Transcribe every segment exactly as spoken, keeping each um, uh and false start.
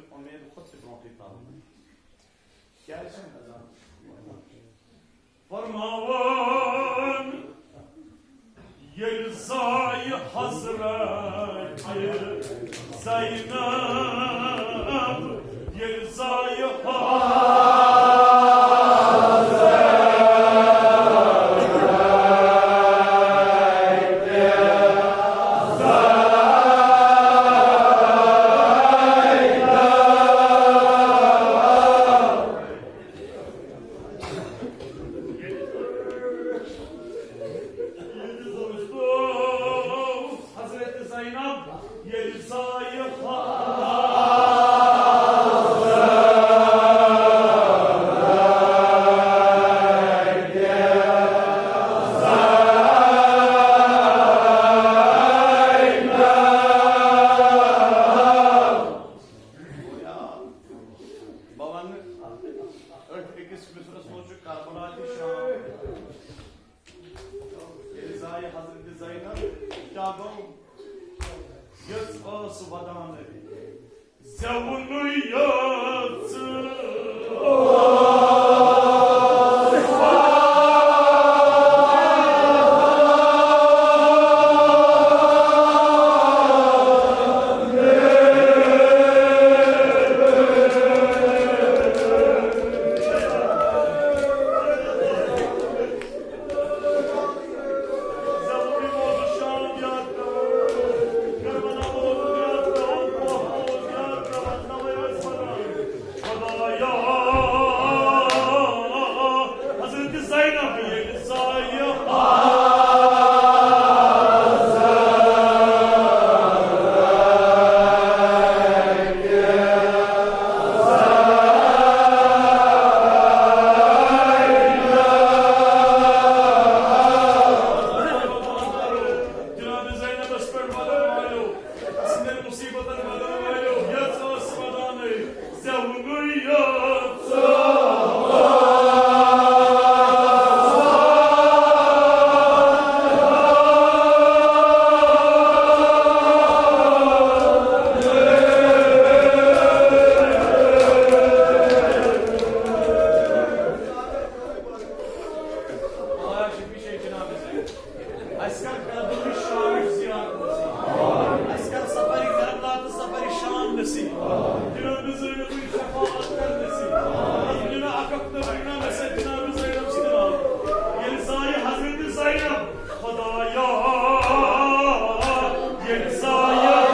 اُمید کھۄتہٕ تہِ برونٛٹھٕے تھاوُن۔ کیٛازِ چھِنہٕ اذان؟ فرماوان ییٚلہِ زایہِ حضرت زینب، ییٚلہِ زایہِ حضرت زینب ییٚلہِ زایہِ بہٕ وَنہٕ، أتھۍ أکِس مِصرَس منٛز چھُ کربلا تہِ شام۔ ییٚلہِ زایہِ حضرت زینب، کیٛاہ گوٚو؟ یٔژ ٲس ودانٕے، زٮ۪ونُے یٲژ۔ حضرت زینب ییٚلہِ زایہِ جناب زینبس پٮ۪ٹھ مدد والٮ۪و، سٕنٛدٮ۪ن مُصیٖبتن مدد والٮ۪و، یٔژ ٲس ودانٕے، زٮ۪ونُے یٲژ۔ اَسہِ کر کربلٕچ شامٕچ زیارت نصیب۔ اَسہِ کر سفرِ کربلا تہٕ سفرِ شام نصیب۔ جناب زینبٕچ شفاعت کر نصیب۔ یہِ نہٕ اکھ اکھ نہٕ بنیو مےٚ سۭتۍ جناب زینب سۭتۍ ناو۔ ییٚلہِ زایہِ حضرت زینب، خدایا، ییٚلہِ زایہِ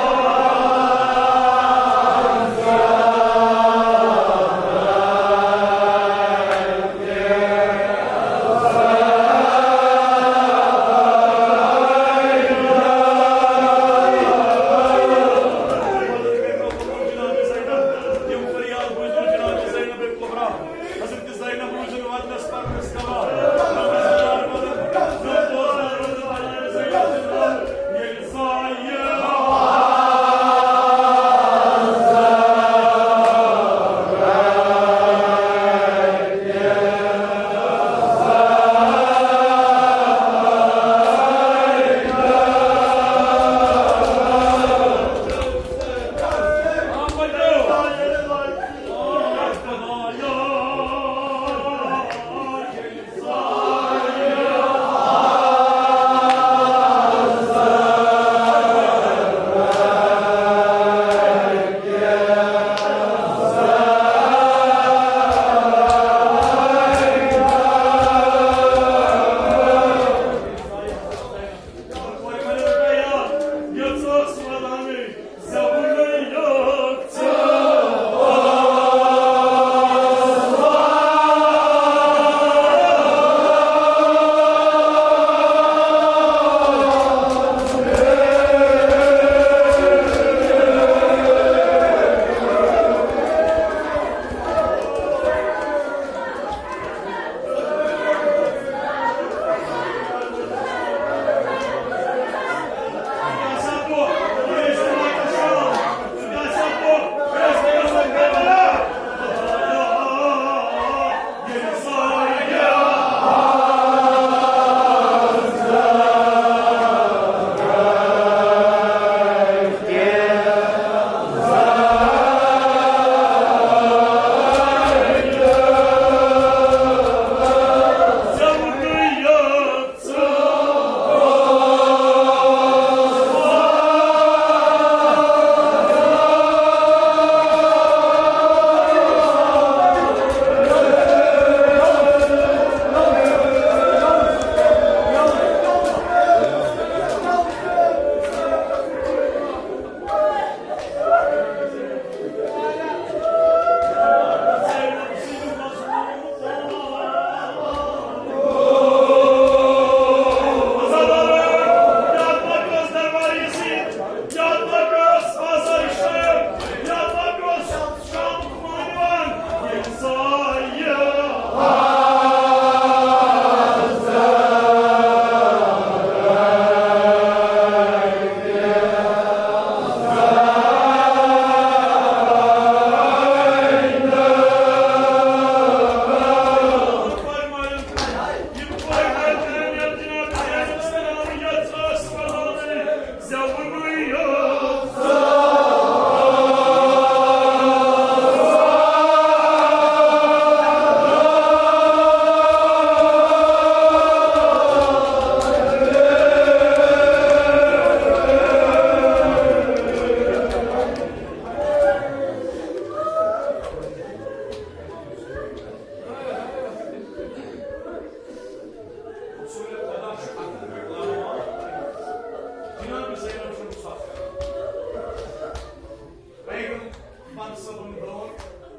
صٲبُن دور،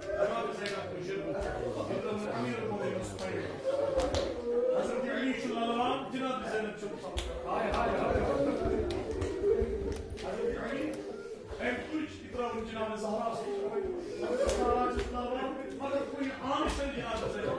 جناب زینب تُجِر، یوٚتام نہٕ امیر المومنین اوس پران۔ حضرت علی چھُ للوان، جناب زینب چھُ۔ ہاے، ہاے، ہاے۔ حضرت علی، أمۍ تُج، یہِ ترٛٲوٕن جناب زہرا۔ زہرا چھِ للوان، مگر کُنہِ آنہٕ چھَنہٕ جناب زینب۔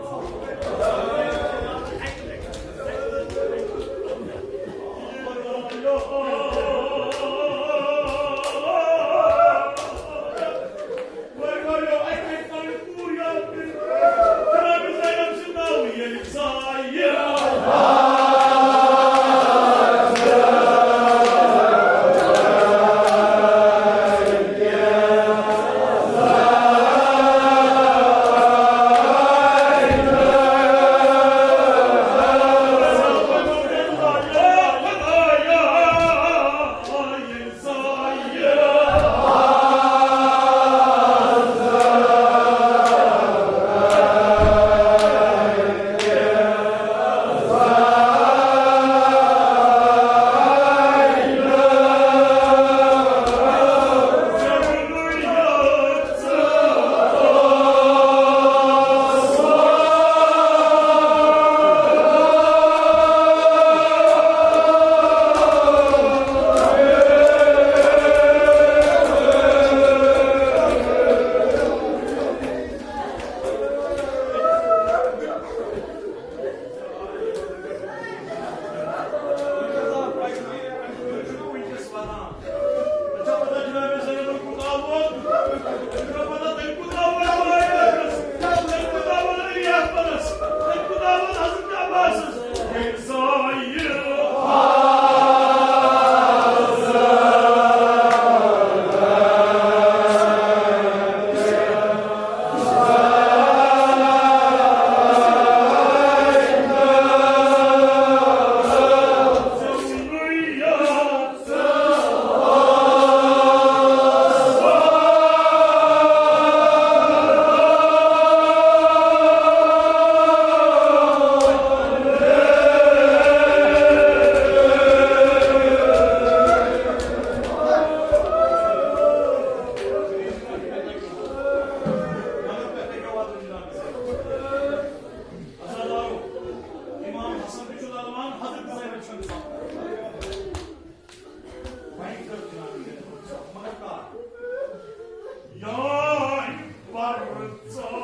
عزادارو، امام حسن تہِ چھُ للوان، حضرت زینب چھَنہٕ للوان۔ وۄنۍ کٔر جناب زینب، مگر کر؟ یارِ پرژاو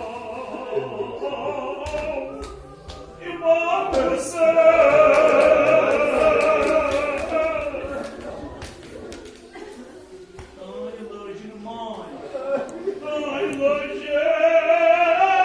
امام حسین۔ تانۍ لٲجِن ماے، تانۍ لٲجِن ماے۔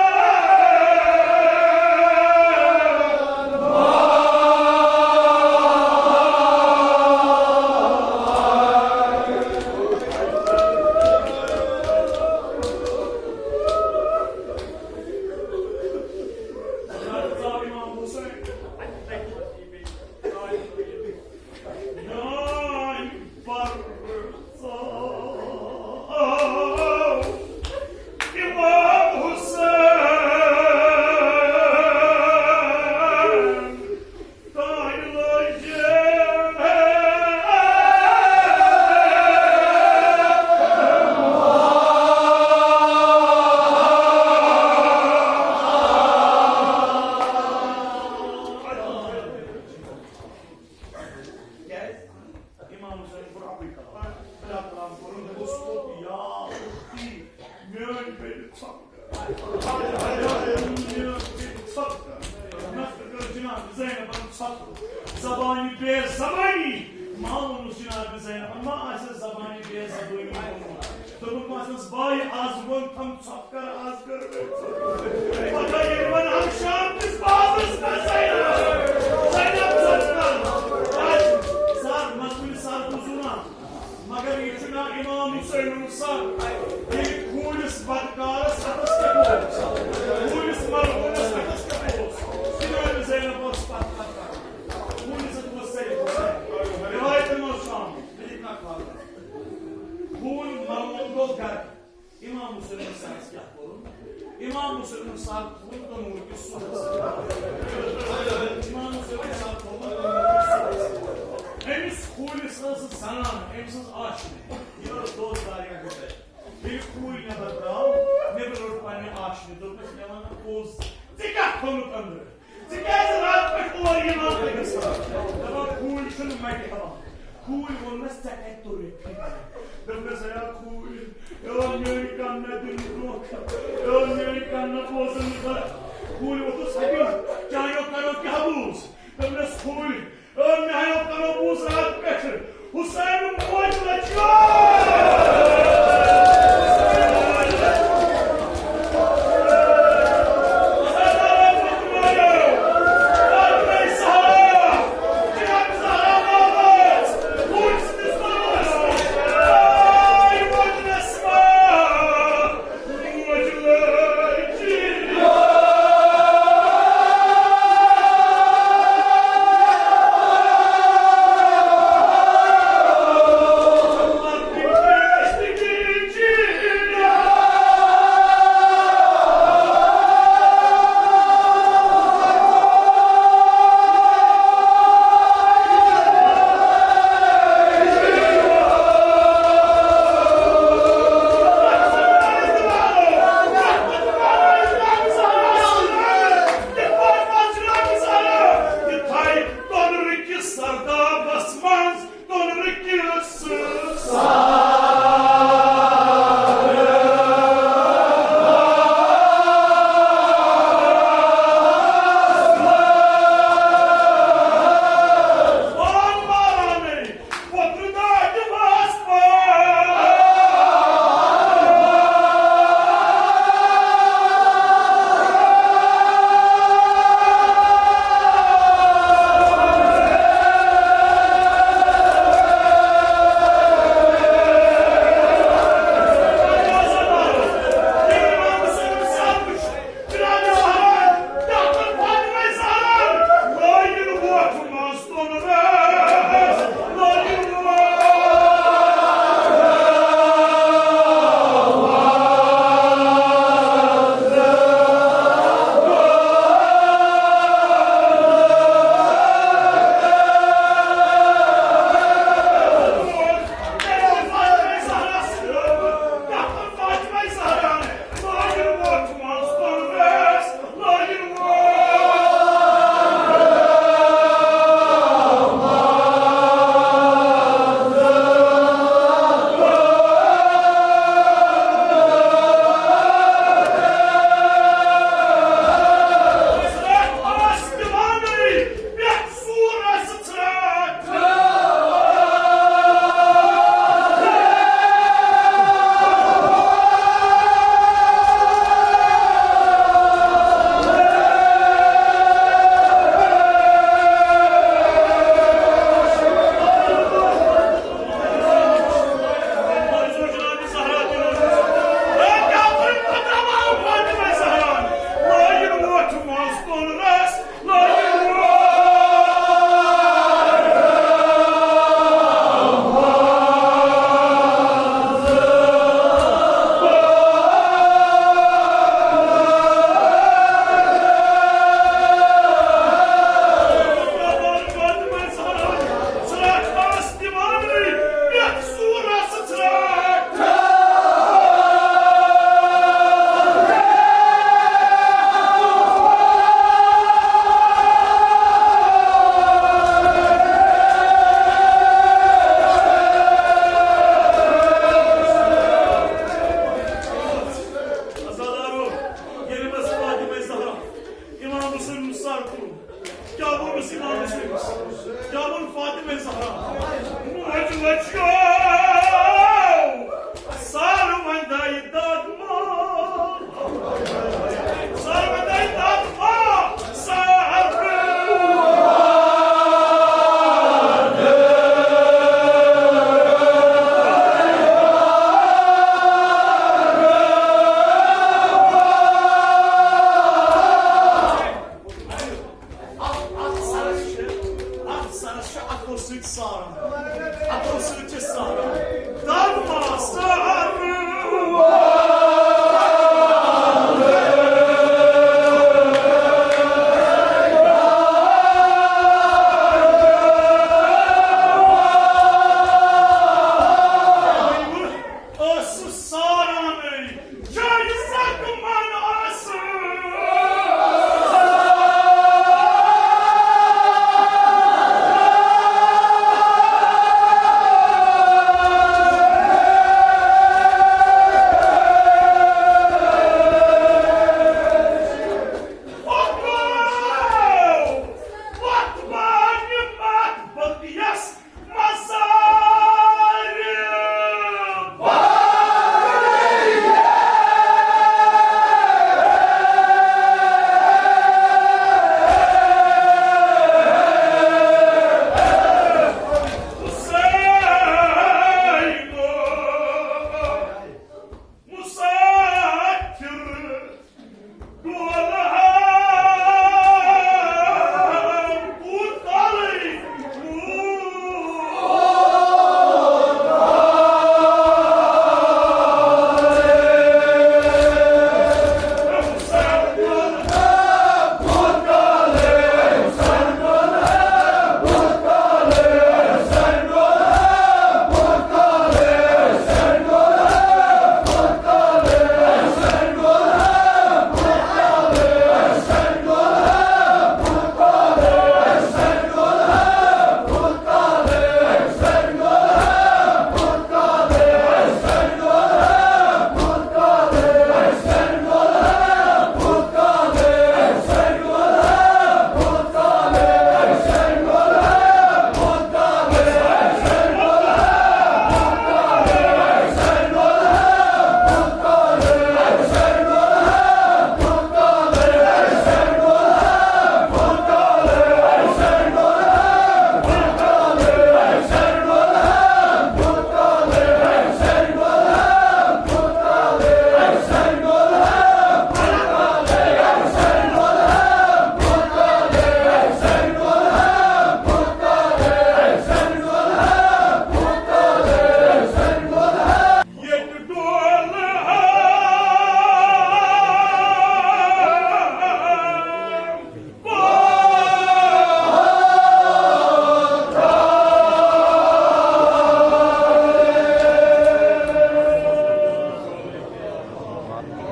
کیٛازِ؟ امام حسین کوٚر اَکُے کلام۔ بیٛاکھ کلام کوٚرُن، دوٚپُس، یا اُختی، میٛٲنۍ بیٚنہِ ژھۄپہٕ کر۔ میٛٲنۍ بیٚنہِ ژھۄپہٕ کر۔ نتہٕ کٔر جناب زینبن ژھۄپہٕ۔ زبانہِ بے زبٲنی۔ ما ووٚنُس جناب زینبن، ما آسٮ۪س زبانہِ بے زبٲنی ووٚنمُت۔ دوٚپُکھ، ما آسٮ۪س بایہِ، از ووٚن تھم ژھۄپہٕ کر، از کر مےٚ ژھۄپہٕ۔ پگاہ ییٚلہِ وۄنۍ ہم شام کِس بازس منٛز زینب، زینب ژھۄپہٕ کر۔ آز سر، مےٚ کُنہِ سر بوٗزُو نا، مگر یہِ چھُ نا امام حسینُن سر۔ ییٚلہِ کوٗرِس بدکارس اتھس کیٛاہ اوس، کوٗرِس ملعوٗنس اتھس کیٛاہ اوس، تِمن زینب اوس پتھ پتھ کران۔ کوٗرِس اتھس اوس سید حسین۔ رِوایتن منٛز چھُ آمُت، بہٕ دِمہٕ نقل۔ کوٗر ملعوٗن گوٚو گرٕ۔ امام حسینُن سرس کیٛاہ کوٚرُن؟ امام حسینُن سر تھوٚوُن تنوٗر کِس سُرس۔ امام حسینُن سر تھوٚوُن تنوٗر کِس سُرس۔ أمِس کوٗرِس ٲس زنان، أمۍ سٕنٛز عاشق، یہِ ٲس دوستار یا حسین۔ ییٚلہِ کوٗلۍ نٮ۪بر درٛاو، نیٚبرٕ روٚٹ پننہِ آشنہِ، دوٚپنس، "مےٚ وَن پوٚز، ژےٚ کیٛاہ تھوٚونُتھ أنٛدرٕ؟ ژٕ کیٛازِ راتہٕ پٮ۪ٹھ اورٕ یِوان تہٕ گژھان؟" دَپان، کوٗلۍ چھُنہٕ مَٹہِ ہٮ۪وان۔ کوٗلۍ ووٚننَس، "ژےٚ کَتہِ توٚرُے فِکرِ؟" دوٚپنَس، "ہے کوٗلۍ، ہے میٛٲنۍ کَن نہ دِنہٕ دھوکہٕ، ہے میٛٲنۍ کَن نہ بوزَن نہٕ غلط۔" کوٗلۍ ووٚتھُس ہَبہِ، "چانیو کَنو کیٛاہ بوٗز؟" دوٚپنَس، کوٗلۍ، ٲ، میانیو کَنو بوٗز راتہٕ پٮ۪ٹھٕ، حُسین موج لٔج یور۔